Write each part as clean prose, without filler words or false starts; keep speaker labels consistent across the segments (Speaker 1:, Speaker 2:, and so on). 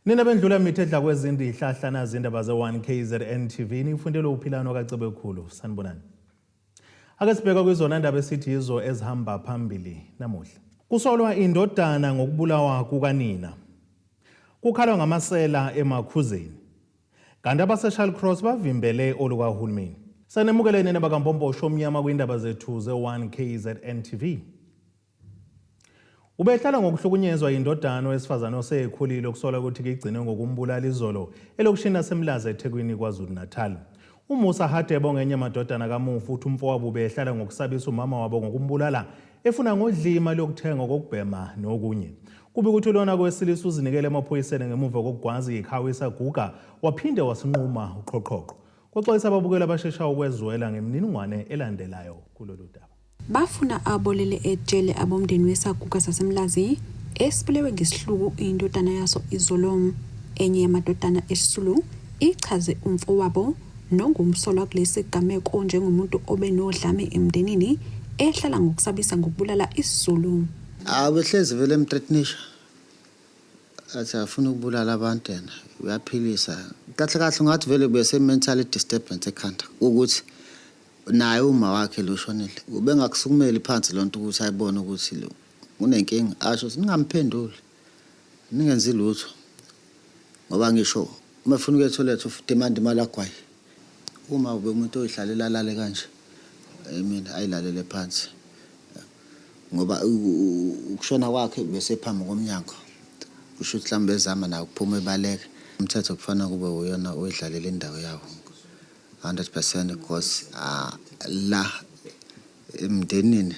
Speaker 1: Nina bendlula mithi edla kwezindi ihlahla nazi indaba ze-1 KZN TV nifundelwe uphilano kaCebekhulu. Sanibonani. Ake sibheka kwizona ndaba esithi yizo ezihamba phambili namuhla. Kusolwa indodana ngokubulawa kukanina. Kukhalwa ngamasela emakhuzeni. Kanti abaseShall Cross bavimbele olukahulumeni. Sanemukeleni nina bakampombosho omnyama kwindaba zethu ze-1 KZN TV. Ubehlala ngokuhlukunyezwa yindodana owesifazane osekhulile okusolwa ukuthi kigcine ngokumbulala izolo elokishini laseMlazi eThekwini KwaZulu-Natal. UMusa Hadebe ongenye amadodana kamufi uthi umfowabo ubehlala ngokusabisa umama wabo ngokumbulala efuna ngodla imali yokuthenga okokubhema nokunye. Kubi ukuthi lona kowesilisa uzinikele emaphoyiseni ngemuva kokugwaza ikhawu isaguga waphinde wasinquma uqhoqhoqho. Kuxolisa ababukeli abashesha ukwezwela ngemininingwane elandelayo kulolu daba.
Speaker 2: Bafuna abolele ejele abomndeni wesaguga saseMlazi esibulewe ngesihluku indodana yaso izolo. Enye yamadodana esisulu ichaze umfowabo nongumsolwa kulesi sigameko njengomuntu obenodlame emndenini ehlala ngokusabisa ngokubulala isisulu.
Speaker 3: Abehlezi vele emthreatenisha athi afuna ukubulala abantu yena uyaphilisa kahle kahle ungathi vele bese mentally disturbance ekhanda ukuthi naye uma wakhe lo shonile ubengakusukumeli phansi lonto ukuthi ayibone ukuthi lo unenkinga asho ukuthi ningamphenduli ningenzi lutho ngoba ngisho uma efuna ukuya etoilet demand imali agwayi uma ube umuntu oyihlalela alale kanje mina ayilalele phansi ngoba ukushona kwakhe bese phambi komnyango kusho ukuthi mhlawumbe ezama naye ukuphuma ebaleka umthetho kufanele kube uyona oyidlalela indawo yawo 100% because la emndenini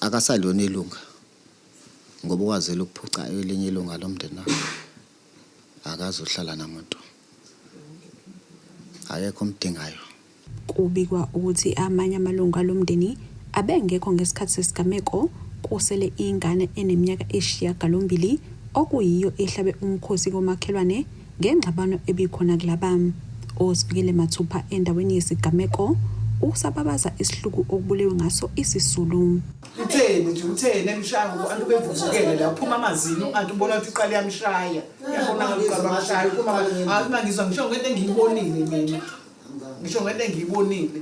Speaker 3: akasalona ilunga ngoba ukwazile ukuphuca elinye ilunga lomndeni wakhe akazohlala namuntu akekho omdingayo.
Speaker 2: Kubikwa ukuthi amanye amalungu alo mndeni abengekho ngesikhathi sesigameko, kusele ingane eneminyaka eyisishiyagalombili okuyiyo ehlabe umkhosi komakhelwane ngengxabano ebikhona kulaba. Ozifikele mathupha endaweni yesigameko usababaza isihluku okubulewe ngaso isisulu.
Speaker 4: Utheni nje utheni emshaya ngoba antu bevuvukele la uphuma amazinyo antu ubona ukuthi uqale yamshaya yabona uqala bamshaya uphuma uma ngizwa ngisho ngento engiyibonile mina ngisho ngento engiyibonile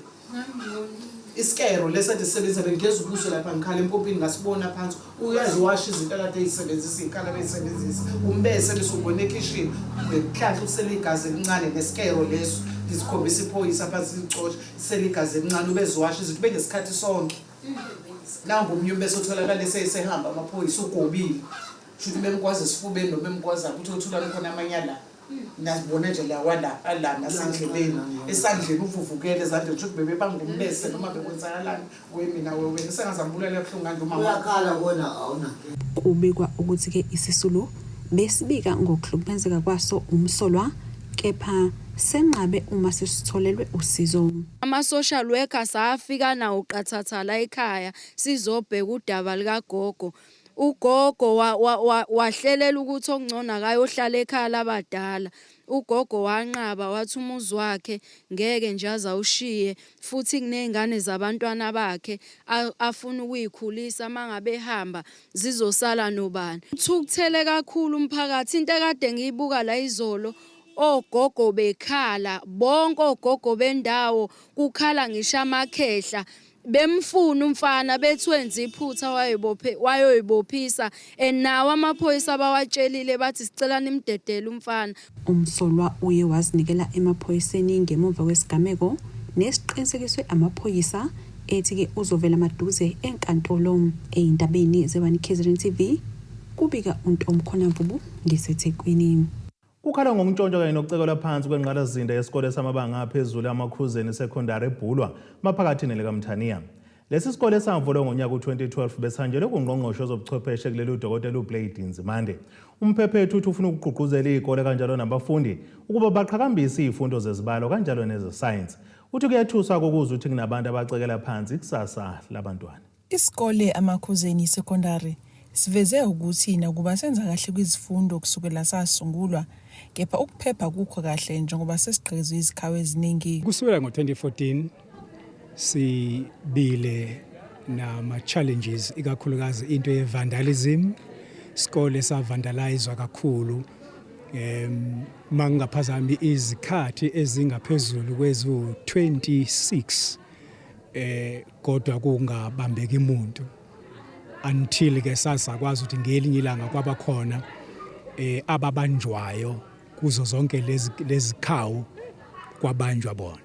Speaker 4: isikero lesi ade sisebenzisa bengigeza ubuso lapha ngikhala empompini ngasibona phansi uyaziwasha izinto akade eyisebenzisa iy'khala beyisebenzisa umbese bese ubona ekhishini ngenhlanhla usele igazi elincane nesikero leso ngizikhombisa iphoyisa phansi licosha sele igazi elincane ubeziwasha izinto benesikhathi sonke nangu omunye umbese otholakale sesehamba amaphoyisa ugobile shuthi bemgwaza esifubeni noma emgwaza ukuthi othulani khona amanyala Nasibona nje lawa la ala nasendleleni esandleni uvuvukele ezandleni shuthi bebebanga umbese noma bekwenzakalani we mina we wena sengazambulala kabuhlungu kanje umama
Speaker 3: Uyakhala kona awunankinga.
Speaker 2: Kubikwa ukuthi-ke isisulu besibika ngokuhlukumezeka kwaso umsolwa kepha senqabe uma sesitholelwe usizo.
Speaker 5: Ama-social worker safika nawo qathatha la ekhaya sizobheka udaba likagogo. Ugogo wahlelela ukuthi okungcono akayohlala ekhaya labadala. Ugogo wanqaba wathi umuzi wakhe ngeke nje aze awushiye futhi kuney'ngane zabantwana bakhe afuna ukuyikhulisa mangabe ehamba zizosala nobani. Uthukuthele kakhulu umphakathi into ekade ngiyibuka la izolo ogogo bekhala bonke ogogo bendawo kukhala ngisho amakhehla Bemfuna umfana bethi wenza iphutha wayobophe wayoyibophisa and nawo amaphoyisa bawatshelile bathi sicela nimdedele umfana.
Speaker 2: Umsolwa uye wazinikela emaphoyiseni ngemuva kwesigameko nesiqinisekiswe amaphoyisa ethi-ke uzovela maduze enkantolo. Ey'ndabeni ze-1 KZN TV, kubika uNtomkhona Mvubu ngiseThekwini.
Speaker 1: Kukhalwa ngokuntshontshwa kanye nokucekelwa phansi kwengqalasizinda yesikole samabanga aphezulu Amakhuzeni Secondary eBhulwa, maphakathi nelikaMthaniya. Lesi sikole savulwa ngonyaka u-2012 besihanjelwe kungqongqoshe wezobuchwepheshe kuleli uDokotela uBlade Nzimande. Umphephethu uthi ufuna ukugqugquzela iy'kole kanjalo nabafundi ukuba baqhakambise iy'fundo zezibalo kanjalo nezesayensi. Uthi kuyethusa ukuzwa ukuthi kunabantu abacekela phansi ikusasa labantwana.
Speaker 6: Isikole Amakhuzeni Secondary siveze ukuthi nakuba senza kahle kwizifundo kusukela sasungulwa, kepha ukuphepha akukho kahle njengoba sesigqekezwe izikhawu eziningi.
Speaker 7: Kusukela ngo-2014 sibile nama-challenges ikakhulukazi into ye-vandalism. Isikole savandalizwa kakhulu, mangingaphazami izikhathi ezingaphezulu kwezu 26, kodwa kungabambeki umuntu until ke sasakwazi ukuthi ngelinye ilanga kwaba khona ababanjwayo kuzo zonke lezi lezikhawu, kwabanjwa bona.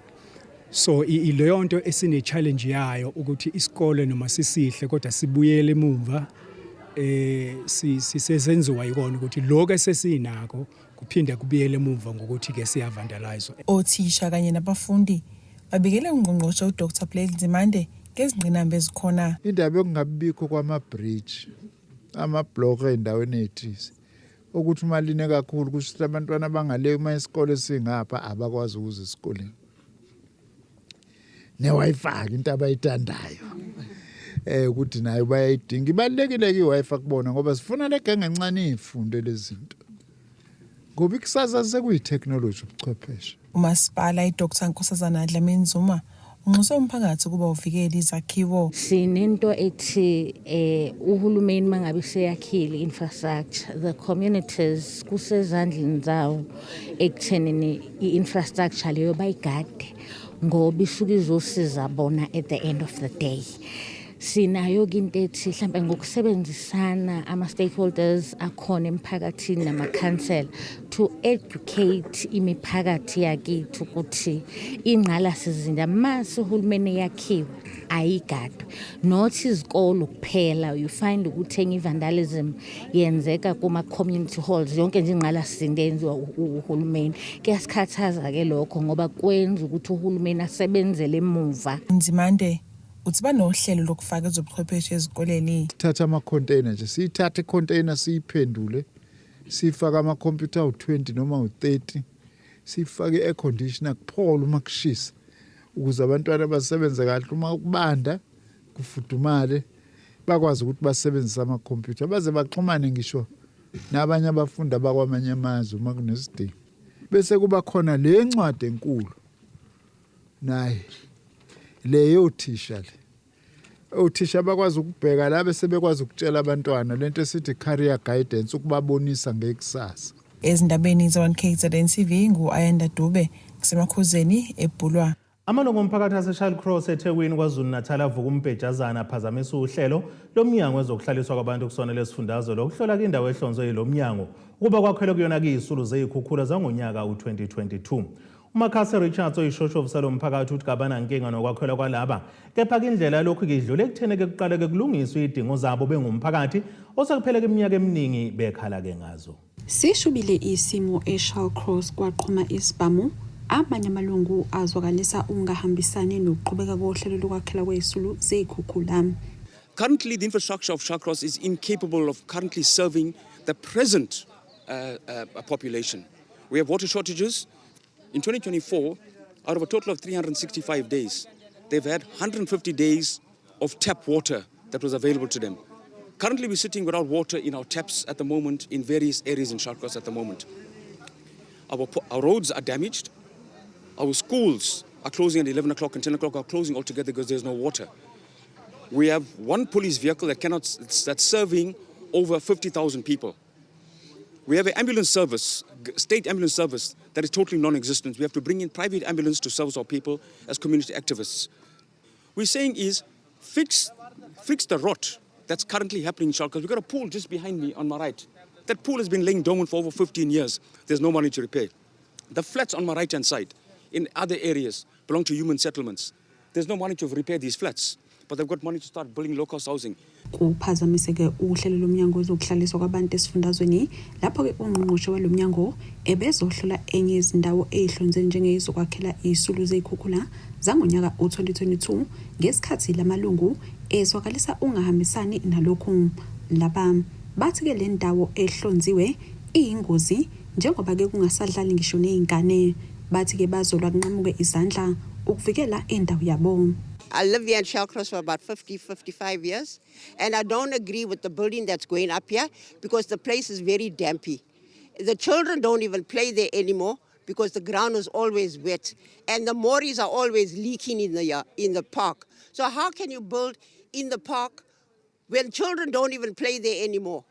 Speaker 7: So leyo nto esine challenge yayo ukuthi isikole noma sisihle kodwa sibuyele emuva, sisesenziwa yikona ukuthi lokho esesinako kuphinde kubuyele emuva ngokuthi ke siyavandalizwa.
Speaker 6: Othisha kanye nabafundi babikele ungqongqoshe uDr Blade Nzimande ngezingqinamba ezikhona.
Speaker 8: Indaba yokungabikho kwama-bridge, amabhloko ey'ndaweni ey'thize, ukuthi uma line kakhulu kusho ukuthi abantwana abangale uma isikole singapha abakwazi ukuza esikoleni. Ne-Wi-Fi into abayithandayo ukuthi nayo bayayidinga, ibalulekile ke i-Wi-Fi kubona ngoba sifuna le genge encane ifunde lezi zinto ngoba ikusasa sekuyi-technology, ubuchwepheshe.
Speaker 6: Umasipala iDr Nkosazana Dlamini Zuma unxuse umphakathi ukuba uvikele izakhiwo.
Speaker 9: Sinento ethi uhulumeni mangabe seyakhile infrastructure, the communities kusezandleni zawo ekuthenini i-infrastructure leyo bayigade ngoba isuke izosiza bona at the end of the day. Sinayo ke into ethi mhlambe ngokusebenzisana ama-stakeholders akhona emphakathini namakhansela to educate imiphakathi yakithi ukuthi ingqalasizinda mase uhulumeni yakhiwe ayigadwe, not izikolo kuphela. You find ukuthi enye i-vandalism yenzeka kuma-community halls, yonke nje ingqalasizinda eyenziwa uhulumeni. Kuyasikhathaza-ke lokho ngoba kwenza ukuthi uhulumeni asebenzele emuva.
Speaker 6: Nzimande uthi banohlelo lokufaka ezobuchwepheshe ezikoleni.
Speaker 8: Sithatha ama-container nje, siyithathe i-container, siyiphendule, siyifake amakhompyutha awu-20 noma awu-30, siyifake i-air conditioner kuphola uma kushisa ukuze abantwana basebenze kahle, uma kubanda kufudumale, bakwazi ukuthi basebenzise amakhompyutha baze baxhumane ngisho nabanye abafundi abakwamanye amazwe uma kunesidingo. Bese kuba khona le ncwadi enkulu naye leyo thisha le, othisha bakwazi ukubheka la bese bekwazi ukutshela abantwana lento esithi career guidance, ukubabonisa ngekusasa.
Speaker 6: Ezindabeni ze-1 KZN TV, ngu-Ayanda Dube kuseMakhuzeni eBhulwa.
Speaker 1: Amalungu omphakathi aseShallcross eThekwini KwaZulu-Natal avuka umbhejazana aphazamisa uhlelo lomnyango wezokuhlaliswa kwabantu kusona lesifundazwe lokuhlola indawo ehlonzwe yilo mnyango ukuba kwakhelwe kuyona kuyisulu zey'khukhula zangonyaka u-2022. UMakhase Richards oyishoshovu salo mphakathi uthi kabanankinga nokwakhelwa kwalaba, kepha indlela yalokhu kidlule ekutheni-ke kuqale-ke kulungiswe iy'dingo zabo bengumphakathi osekuphele iminyaka eminingi bekhala-ke ngazo.
Speaker 2: Sishubile isimo eShallcross, kwaqhuma isibhamu. Amanye amalungu azwakalisa ukungahambisani nokuqhubeka kohlelo lokwakhela kwezisulu zey'khukhula.
Speaker 10: Currently, the infrastructure of Shallcross is incapable of currently serving the present population. We have water shortages. In 2024, out of a total of 365 days, they've had 150 days of tap water that was available to them. Currently, we're sitting without water in our taps at the moment in various areas in Shallcross at the moment. Our roads are damaged. Our schools are closing at 11 o'clock and 10 o'clock are closing altogether because there's no water. We have one police vehicle that cannot, that's serving over 50,000 people. We have an ambulance service, state ambulance service, that is totally non-existent. We have to bring in private ambulance to service our people as community activists. We're saying is fix the rot that's currently happening in Shallcross. We've got a pool just behind me on my right. That pool has been laying dormant for over 15 years. There's no money to repair. The flats on my right-hand side in other areas belong to human settlements. There's no money to repair these flats, but they've got money to start building low-cost housing.
Speaker 2: Kuphazamiseke uhlelo lomnyango wezokuhlaliswa kwabantu esifundazweni lapho-ke ungqongqoshe walo mnyango ebezohlola enye yezindawo ey'hlonze njengeyizokwakhela iy'sulu zey'khukhula zangonyaka u-2022 ngesikhathi lamalungu ezwakalisa ungahambisani nalokhu. Laba bathi-ke le ndawo ehlonziwe iyingozi njengoba-ke kungasadlali ngisho ney'ngane. Bathi-ke bazolwa kunqamuke izandla ukuvikela indawo yabo.
Speaker 11: I live here in Shallcross for about 50, 55 years, and I don't agree with the building that's going up here because the place is very dampy. The children don't even play there anymore because the ground is always wet, and the mores are always leaking in the park. So how can you build in the park when children don't even play there anymore?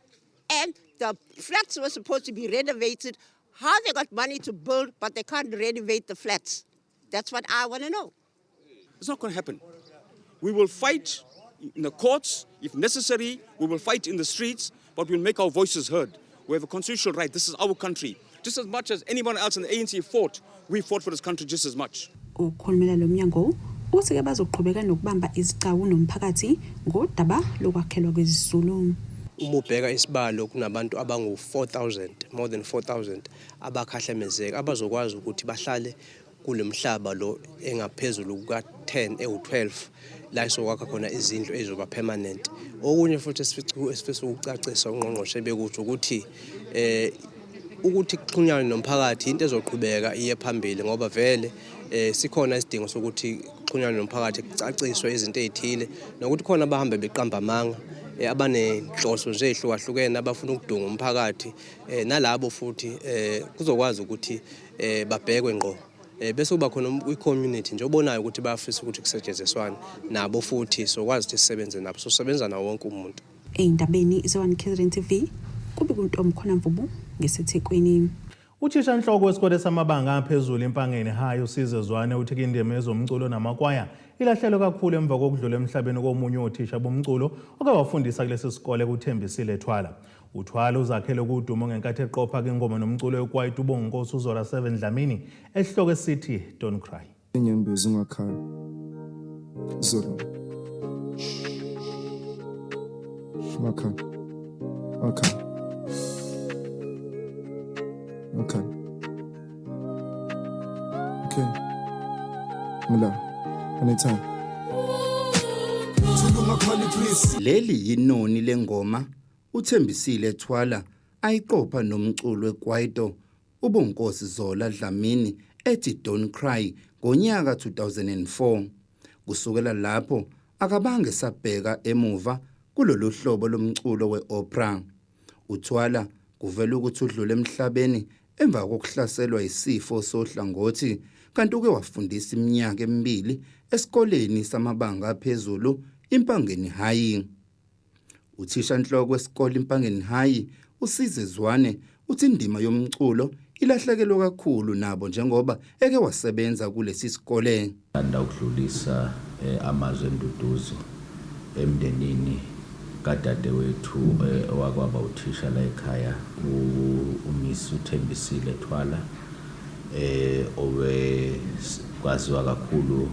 Speaker 11: And the flats were supposed to be renovated. How they got money to build, but they can't renovate the flats? That's what I want to know.
Speaker 10: It's not going to happen. We will fight in the courts if necessary. We will fight in the streets, but we'll make our voices heard. We have a constitutional right. This is our country. Just as much as anyone else in the ANC fought, we fought for this country just as much.
Speaker 2: Okhulumela lo mnyango uthi-ke bazoqhubeka nokubamba izigcawu nomphakathi ngodaba lokwakhelwa kwezisulu.
Speaker 12: Uma ubheka isibalo kunabantu abangu-4000, more than 4000 abakhahlamezeka abazokwazi ukuthi bahlale kule mhlaba lo engaphezulu kuka-10 ewu-12 la esokwakha khona izindlu ezizoba permanent. Okunye futhi esifisa ukucacisa ungqongqoshe bekuthi ukuthi ukuthi kuxhunyanwe nomphakathi into ezoqhubeka iye phambili ngoba vele sikhona isidingo sokuthi kuxhunyanwe nomphakathi kucaciswe izinto ezithile nokuthi khona abahambe beqamba amanga abanenhloso nje ehlukahlukene abafuna ukudunga umphakathi nalabo futhi kuzokwazi ukuthi babhekwe ngqo bese kuba khona i-community nje obonayo ukuthi bayafisa ukuthi kusetshenziswane nabo futhi sokwazi ukuthi sisebenze nabo, sosebenza nawo wonke umuntu.
Speaker 2: Ey'ndabeni ze-1 KZN TV kube kuNtombi Mvubu ngeseThekwini.
Speaker 1: Uthishanhloko wesikole samabanga aphezulu eMpangeni High uSize Zwane uthi indima yezomculo namakwaya ilahlelwe kakhulu emva kokudlula emhlabeni komunye wothisha bomculo oke wafundisa kulesi sikole kuThembisile Thwala. UThwala uzakhele kudumo ngenkathi eqopha ingoma nomculo wekwaito uBonginkosi uZola 7 Dlamini esihloko esithi Don't Cry.
Speaker 13: Inyembezi ungakhala. Zulu. Ungakhala. Ungakhala. Ungakhala. Okay. Ngila. Anytime.
Speaker 14: Leli yinoni lengoma uThembisile Thwala ayiqopha nomculo wekwaito uBonginkosi Zola Dlamini ethi Don't Cry ngonyaka 2004. Kusukela lapho akabange sabheka emuva kulolu hlobo lomculo weopera. UThwala kuvela ukuthi udlule emhlabeni emva kokuhlaselwa isifo sohlangothi kanti uke wafundisa iminyaka emibili esikoleni samabanga aphezulu iMpangeni High. Uthishanhloko wesikole iMpangeni High uSize Zwane uthi indima yomculo ilahlekelwe kakhulu nabo njengoba eke wasebenza kulesi sikole.
Speaker 15: Ngithanda ukudlulisa amazwi enduduzo emndenini kadadewethu owakwaba uthisha la ekhaya uMiss uThembisile Thwala owe kwaziwa kakhulu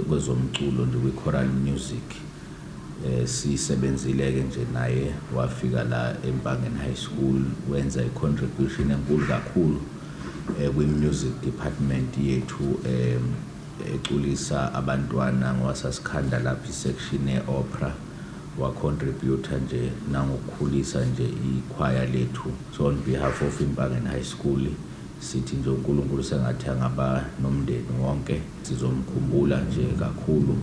Speaker 15: kwezomculo nje kwi-choral music. Sisebenzile ke nje naye, wafika la eMpangeni High School wenza i-contribution enkulu kakhulu kwi-music department yethu eculisa abantwana ngoba sasikhanda lapha i-section ye-opera, wacontributor nje nangokukhulisa nje ikhwaya lethu. So on behalf of Impangeni High School sithi nje uNkulunkulu sengathi angaba nomndeni wonke, sizomkhumbula nje kakhulu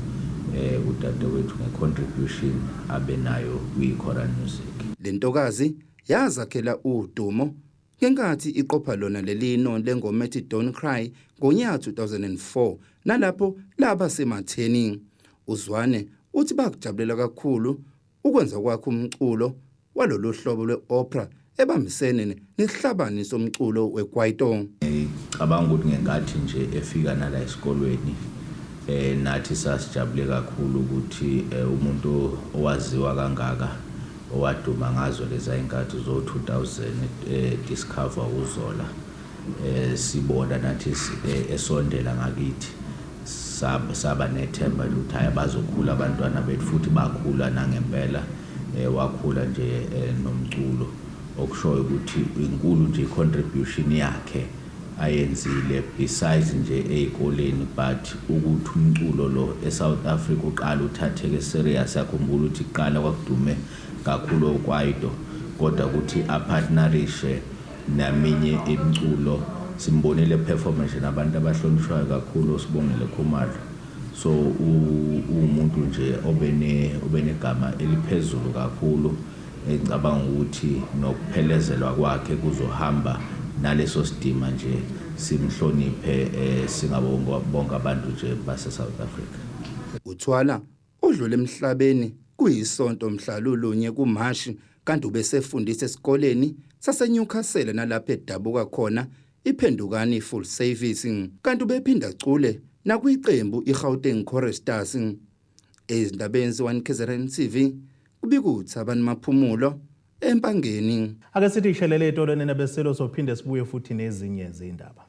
Speaker 15: udadewethu ngecontribution abe nayo kwi-choral music.
Speaker 14: Lentokazi yazakhela udumo ngenkathi iqopha lona leli noni lengoma ethi Don't Cry ngonyaka 2004 nalapho laba sematheni. UZwane uthi bakujabulela kakhulu ukwenza kwakhe umculo walolu hlobo lweopera ebambisene nesihlabani somculo wekwaito.
Speaker 15: Ngicabanga ukuthi ngenkathi nje efika nala esikolweni nathi sasijabule kakhulu ukuthi umuntu owaziwa kangaka owaduma ngazo leza inkathi zo 2000 discover uZola sibona nathi esondela ngakithi saba nethemba ukuthi hayi bazokhula abantwana bethu, futhi bakhula nangempela. Wakhula nje nomculo, okushoyo ukuthi inkulu nje i-contribution yakhe ayenzile besides nje ey'koleni, but ukuthi umculo lo eSouth Africa uqala uthatheke serious. Yakhumbula ukuthi kuqala kwakudume kakhulu okwaito, kodwa ukuthi apartnerishe naminye imiculo, simbonile performance nabantu abahlonishwayo kakhulu oSibongile Khumalo. So umuntu nje obenegama eliphezulu kakhulu, engicabanga ukuthi nokuphelezelwa kwakhe kuzohamba naleso sidima nje, simhloniphe singabo bonke abantu nje base South Africa.
Speaker 14: UThwala udlule emhlabeni kuyisonto mhla lulunye kuMashi Kanti ubesefundisa esikoleni saseNewcastle nalapho edabuka khona iPhendukani Full Service. Kanti ubephinda acule nakwiqembu iGauteng Choristers. Ezindabeni ze-1 KZN TV kubika uThabani Maphumulo eMpangeni.
Speaker 1: Ake sithi ishelele etolweni nabesilo sophinde sibuye futhi nezinye zindaba.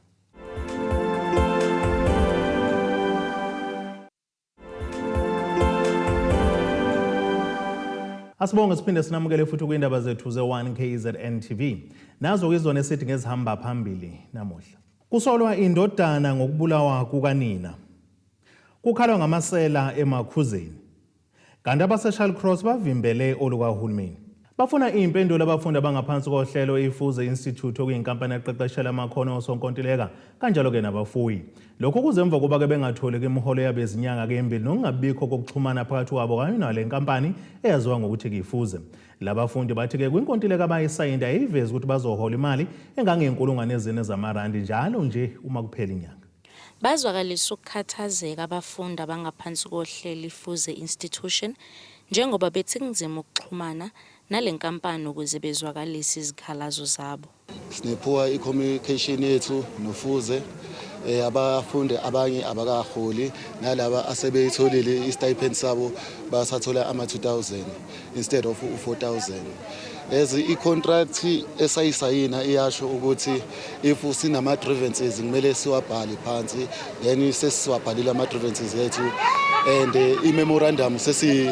Speaker 1: Asibonge siphinde sinamukele futhi kwindaba zethu ze-1 KZN TV. Nazo ke izona esithi ngezihamba phambili namuhla. Kusolwa indodana ngokubulawa kukanina. Kukhalwa ngamasela emakhuzeni. Kanti abaseShallcross bavimbele olukahulumeni. Bafuna iy'mpendulo abafundi abangaphansi kohlelo iFuze Institute okuyinkampani eqeqeshela amakhono osonkontileka kanjalo-ke nabafuyi. Lokhu kuze emva kokuba-ke bengatholi imiholo yabo yezinyanga kembili nokungabikho kokuxhumana phakathi kwabo kanye nale nkampani eyaziwa ngokuthi kifuze. Labafundi bathi-ke kwinkontileka abayisayinda ayivezi ukuthi bazohola imali engangey'nkulungwane ezine zamarandi njalo nje uma kuphela inyanga.
Speaker 16: Bazwakalisa ukukhathazeka abafundi abangaphansi kohlelo iFuze Institution njengoba bethi kunzima ukuxhumana nale nkampani ukuze bezwakalise izikhalazo zabo.
Speaker 17: Sine-poor i-communication yethu noFuze. Abafundi abanye abakaholi, nalaba asebeyitholile i-stipend sabo basathola ama-2000 instead of u-4000. As i-contract esayisayina iyasho ukuthi if sinama-grievances kumele siwabhale phansi, then sesiwabhalile ama-grievances ethu and i-memorandum sesi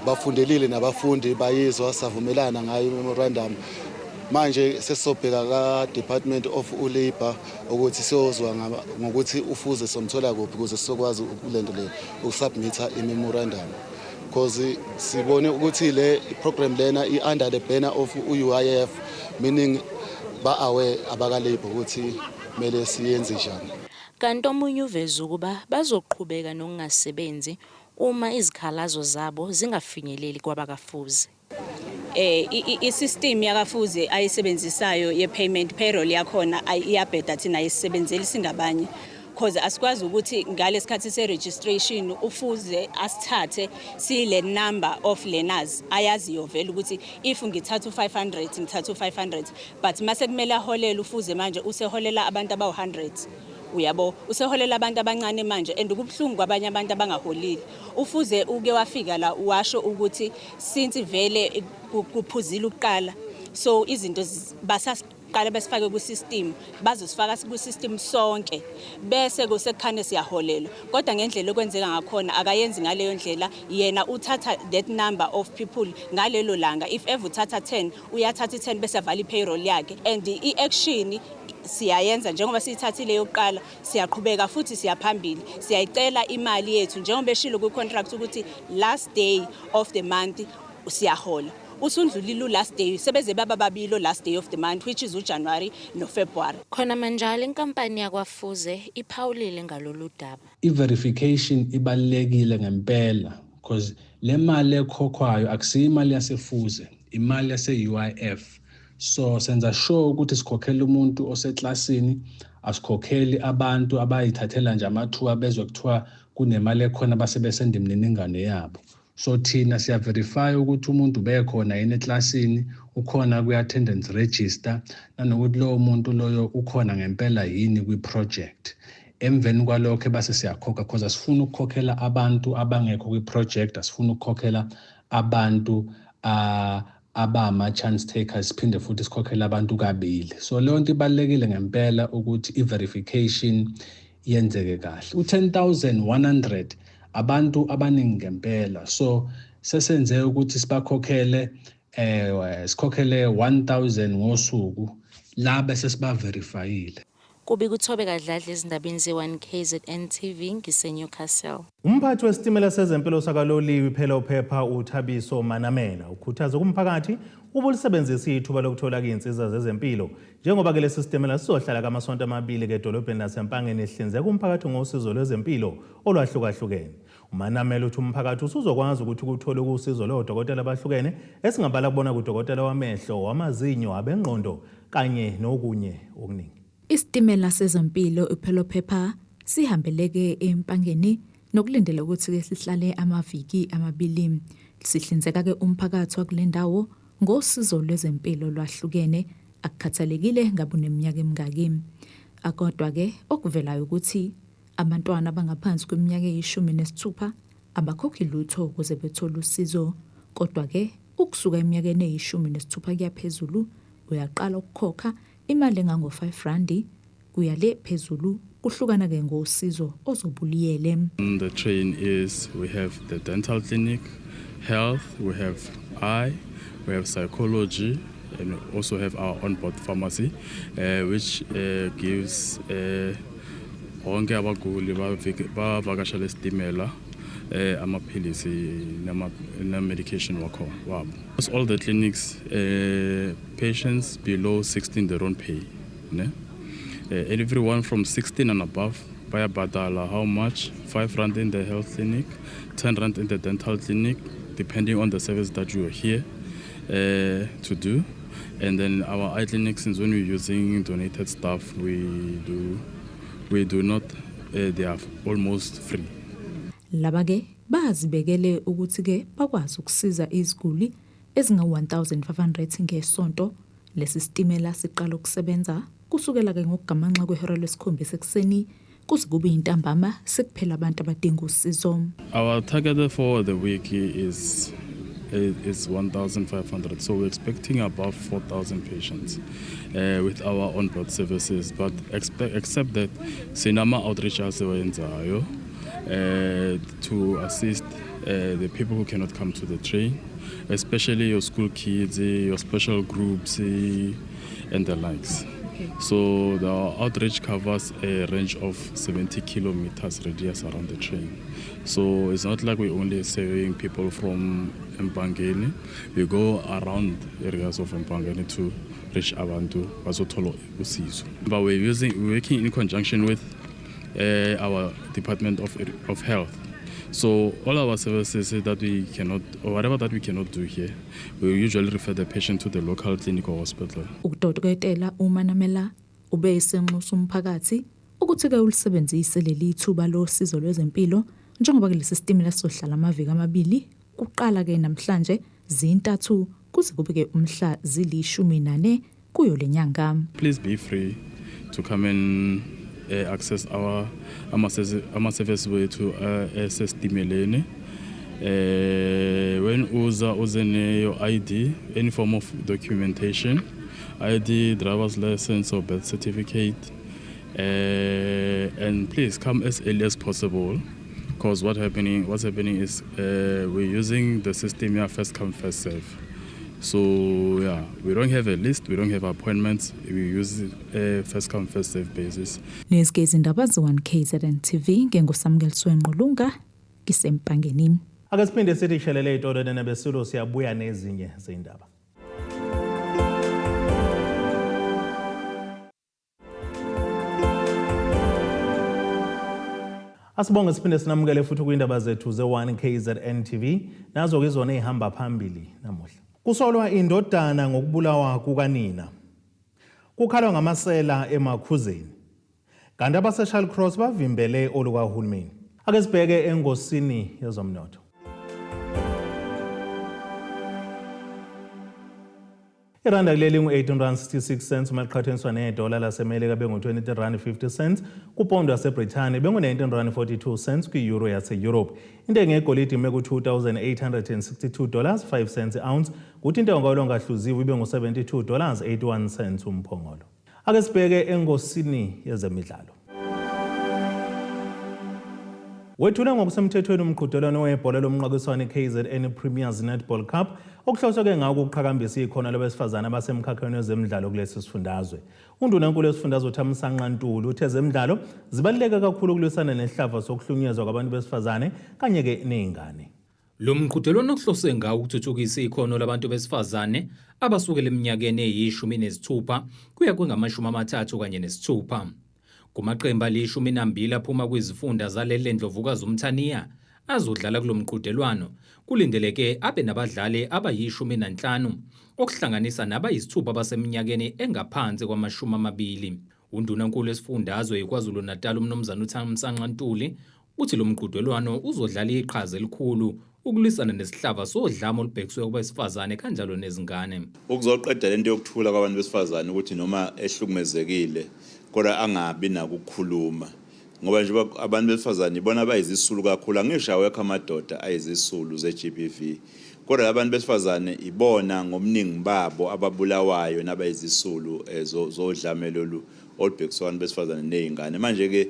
Speaker 17: bafundelile nabafundi bayizwa, savumelana ngayo i-memorandum. Manje sesisobheka ka-Department of Labour ukuthi siyozwa ngokuthi uFuze somthola kuphi ukuze sizokwazi ukulento le ukusubmitha i-memorandum, because sibone ukuthi le program lena i-under the banner of u-UIF, meaning ba-aware abaka-labour ukuthi kumele siyenze njani.
Speaker 16: Kanti omunye uveze ukuba bazoqhubeka nokungasebenzi uma izikhalazo zabo zingafinyeleli kwabakaFuze.
Speaker 18: I-system yakaFuze ayisebenzisayo ye-payment payroll yakhona iyabheda. Thina ayisebenzeli singabanye, cause asikwazi ukuthi ngalesikhathi se-registration uFuze asithathe sile number of learners ayaziyo vele ukuthi if ngithatha u-500, ngithatha u-500, but mase kumele aholele uFuze manje useholela abantu abawu-100, uyabo, useholela abantu abancane manje and kubuhlungu kwabanye abantu abangaholile. UFuze uke wafika la washo ukuthi since vele kuphuzile ukuqala, so izinto basaqala besifake ku-system, bazosifaka ku-system sonke bese kusekukhane siyaholelwa, kodwa ngendlela okwenzeka ngakhona akayenzi ngaleyo ndlela. Yena uthatha that number of people ngalelo langa. If ever uthatha 10, uyathatha i-10 bese avala i-payroll yakhe. And i-action siyayenza njengoba siyithathile yokuqala, siyaqhubeka futhi siyaphambili, siyayicela imali yethu njengoba eshilo kwi-contract ukuthi last day of the month siyahola. Usundlulile u-last day, sebeze baba babili last day of the month, which is uJanuary noFebruary.
Speaker 16: Khona manjalo inkampani yakwaFuze iphawulile ngalolu daba.
Speaker 19: I-verification ibalulekile ngempela because le mali ekhokhwayo akusiyo imali yaseFuze, imali yase-UIF. So senza sure ukuthi sikhokhela umuntu oseklasini, asikhokheli abantu abayithathela nje amathuba bezwe kuthiwa kunemali ekhona base besenda imininingwane yabo. So thina siyaverify ukuthi umuntu ubekhona yini eklasini, ukhona kwi-attendance register, nanokuthi lowo muntu loyo ukhona ngempela yini kwi-project. Emveni kwalokho base siyakhokha, because asifuni ukukhokhela abantu abangekho kwi-project, asifuni ukukhokhela abantu abama-chance takers, siphinde futhi sikhokhele abantu kabili. So leyo nto ibalulekile ngempela ukuthi i-verification yenzeke kahle. U-10,100 abantu abaningi ngempela, so sesenze ukuthi sibakhokhele, sikhokhele 1000 ngosuku la bese sibaverifyile.
Speaker 16: Kubi kuThobeka Dladla ezindabeni ze-1 KZN TV ngise-Newcastle.
Speaker 1: Umphathi wesitimela sezempilo sakaloliwe iPhelophepha uThabiso Manamela ukhuthaza kumphakathi ukuba ulisebenzise ithuba lokuthola iy'nsiza zezempilo njengoba-ke lesi sitimela sizohlala kamasonto amabili edolobheni laseMpangeni ehlinzeka umphakathi ngosizo lwezempilo olwahlukahlukene. UManamela uthi umphakathi usuzokwazi ukuthi ukuthole usizo lodokotela abahlukene esingabala kubona kudokotela wamehlo, wamazinyo, abengqondo kanye nokunye okuningi.
Speaker 20: Isitimela sezempilo iPhelophepha sihambeleke eMpangeni nokulindele ukuthi-ke sihlale amaviki amabili. Sihlinzeka-ke umphakathi wakule ndawo ngosizo lwezempilo olwahlukene akukhathalekile ngabe uneminyaka emingaki. Kodwa-ke okuvelayo ukuthi abantwana abangaphansi kweminyaka eyi-16 abakhokhi lutho ukuze bethole usizo. Kodwa-ke ukusuka eminyakeni eyi-16 kuya phezulu uyaqala ukukhokha imali engango-5 randi kuya le phezulu kuhlukana-ke ngosizo ozobuliyele.
Speaker 21: The train is we have the dental clinic, health, we have eye, we have psychology, and we also have our onboard pharmacy, which gives bonke abaguli bavakashela isitimela amaphilisi nama-medication wakho wabo. All the clinics, patients below 16, they don't pay. Ne? Everyone from 16 and above bayabhadala. How much? 5 rand in the health clinic, 10 rand in the dental clinic, depending on the service that you are here to do. And then our eye clinic, since when we're using donated stuff, we do not, they are almost free.
Speaker 20: Laba-ke bazibekele ukuthi-ke bakwazi ukusiza iziguli ezinga-1500 ngesonto. Lesi sitimela siqala ukusebenza kusukela-ke ngokugamanxa kwehora lesikhombisa ekuseni kuze kube yintambama sekuphela abantu abadinga usizo.
Speaker 21: Our target for the week is 1,500. So we're expecting above 4,000 patients with our onboard services. But except that sinama outreach asiwenzayo to assist the people who cannot come to the train, especially your school kids, your special groups, and the likes. So the outreach covers a range of 70 kilometers radius around the train. So it's not like we're only serving people from Empangeni. We go around areas of Empangeni to reach abantu bazothola usizo. But we're working in conjunction with our Department of Health. So all our services that we cannot, or whatever that we cannot do here, we usually refer the patient to the local clinic or hospital.
Speaker 20: Udokotela uManamela ube esenxusa umphakathi ukuthi-ke ulisebenzise leli thuba losizo lwezempilo njengoba kulesi sitimela sizohlala amaviki amabili kuqala-ke namhlanje zintathu kuze kube-ke umhla zili-14 kuyo le nyanga.
Speaker 21: Please be free to come and access our ama-service wethu esesitimeleni. When uza uze neyo ID, any form of documentation, ID, driver's license or birth certificate, and please come as early as possible, because what's happening is we're using the system here, first come, first serve. So yeah, we don't have a list, we don't have appointments, we use first come, first serve basis.
Speaker 20: Nezike izindaba ze-1 KZN TV nginguSamukeliswe Ngqulunga ngiseMpangeni.
Speaker 1: Ake siphinde sithi shelele ey'tolo nebesulo siyabuya nezinye zey'ndaba. Asibonge siphinde sinamukele futhi kwindaba zethu ze-1 KZN TV nazo-ke izona ey'hamba phambili namuhla. Kusolwa indodana ngokubulawa kukanina. Kukhalwa ngamasela eMakhuzeni. Kanti abaseShallcross bavimbele olukahulumeni. Ake sibheke engosini yezomnotho. Iranda kuleli ngu-18 rand 66 cents uma liqhathaniswa nedola laseMelika bengu-23 rand 50 cents, kupondo yaseBrithani bengu-19 rand 42 cents kwi-euro yase-Europe. Intengo yegolide ime ku-2862 dollars 5 cents i-ounce, kuthi intengo kawolongahluziwe ibe ngu-72 dollars 81 cents umphongolo. Ake sibheke engosini yezemidlalo. Wethule ngokusemthethweni umqhudelwano webhola lomnqakiswano i-KZN Premiers Netball Cup okuhloswe-ke ngako ukuqhakambisa ikhono labesifazane abasemkhakheni wezemidlalo kulesi sifundazwe. Undunankulu wesifundazwe uThamsanqa Ntuli uthe ezemidlalo zibaluleke kakhulu ukulwisana nesihlava sokuhlukunyezwa kwabantu besifazane kanye-ke ney'ngane.
Speaker 22: Lo mqhudelwano okuhloswe ngawo ukuthuthukisa ikhono labantu besifazane abasukela eminyakeni eyi-16 kuya kwengama-36. Kumaqembu ali-12 aphuma kwizifunda zaleli Ndlovukazi uMthaniya azodlala kulo mqhudelwano kulindeleke abe nabadlali abayi-15 okuhlanganisa nabayisithupha abaseminyakeni engaphansi kwama-20. Undunankulu wesifundazwe iKwaZulu-Natal uMnumzane uThamsanqa Ntuli uthi lo mqhudelwano uzodlala iqhaza elikhulu ukulwisana nesihlava sodlame olubhekiswe kwabesifazane kanjalo nezingane.
Speaker 3: Ukuzoqeda lento yokuthula kwabantu besifazane ukuthi noma ehlukumezekile kodwa angabi nakukhuluma ngoba nje abantu besifazane ibona abayizisulu kakhulu angisho awekho amadoda ayizisulu ze-GBV kodwa abantu besifazane ibona ngobuningi babo ababulawayo nabayizisulu eh, zodlame lolu olubhekiswa abantu besifazane nezingane manje ke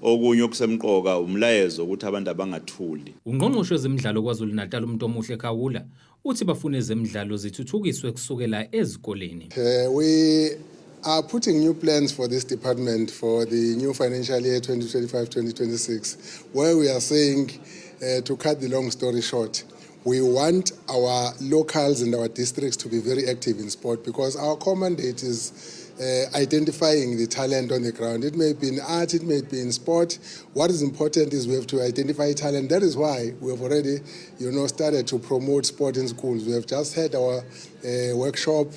Speaker 3: okunye okusemqoka umlayezo ukuthi abantu abangathuli.
Speaker 22: Ungqongqoshe wezemidlalo KwaZulu-Natal uMntomuhle Khawula uthi bafuna ezemidlalo zithuthukiswe kusukela ezikoleni.
Speaker 4: We are putting new plans for this department for the new financial year 2025-2026, where we are saying, to cut the long story short, we want our locals and our districts to be very active in sport because our core mandate is identifying the talent on the ground. It may be in art, it may be in sport. What is important is we have to identify talent. That is why we have already started to promote sport in schools. We have just had our workshop,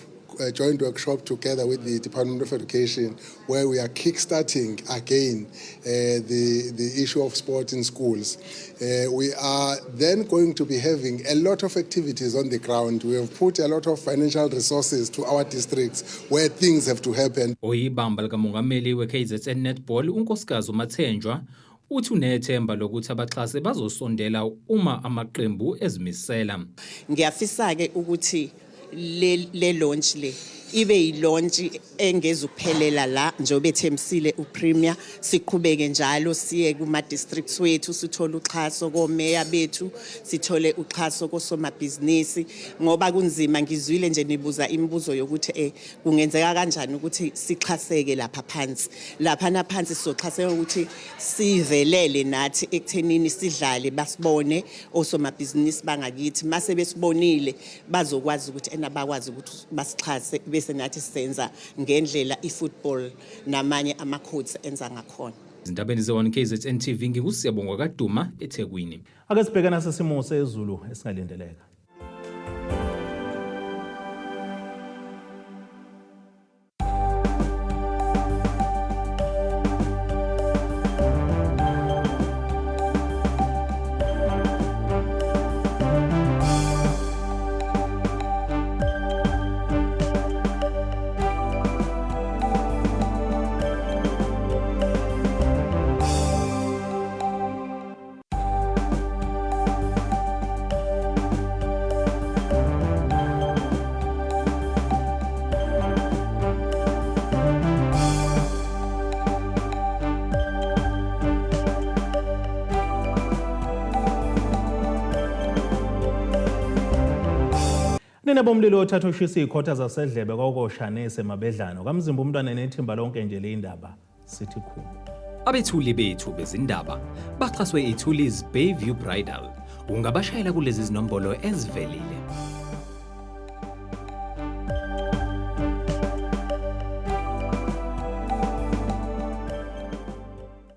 Speaker 4: a joint workshop together with the Department of Education, where we are kickstarting again the issue of sport in schools. We are then going to be having a lot of activities on the ground. We have put a lot of financial resources to our districts where things have to happen.
Speaker 22: Oyibamba likamongameli we-KZN Netball uNkosikazi uMathenjwa uthi unethemba lokuthi abaxhasi bazosondela uma amaqembu ezimisela.
Speaker 23: Ngiyafisa ke ukuthi le launch le ibe yi-launch engezukuphelela la njengoba ethembisile uPremier, siqhubeke njalo siye kuma districts wethu, sithole uxhaso komeya bethu, sithole uxhaso kosomabhizinisi, ngoba kunzima. Ngizwile nje nibuza imibuzo yokuthi kungenzeka kanjani ukuthi sixhaseke lapha phansi. Lapha naphansi sizoxhaseka ukuthi sivelele nathi ekuthenini sidlale, basibone osomabhizinisi bangakithi. Mase besibonile bazokwazi ukuthi ena bakwazi ukuthi basixhase, bese nathi sisenza ngendlela i-football namanye ama-codes enza ngakhona.
Speaker 22: Ezindabeni ze-1 KZN TV, nginguSiyabonga kaDuma eThekwini.
Speaker 1: Ake sibheke nasesimo sezulu esingalindeleka. Nina bomlilo othatha ushisa izikhotha zasedlebe kwakoshane esemabedlano kamzimba umntwana nethimba lonke nje le indaba sithi khulu.
Speaker 22: Abethuli bethu bezindaba baxhaswe iThulis Bayview Bridal. Ungabashayela kulezi zinombolo ezivelile.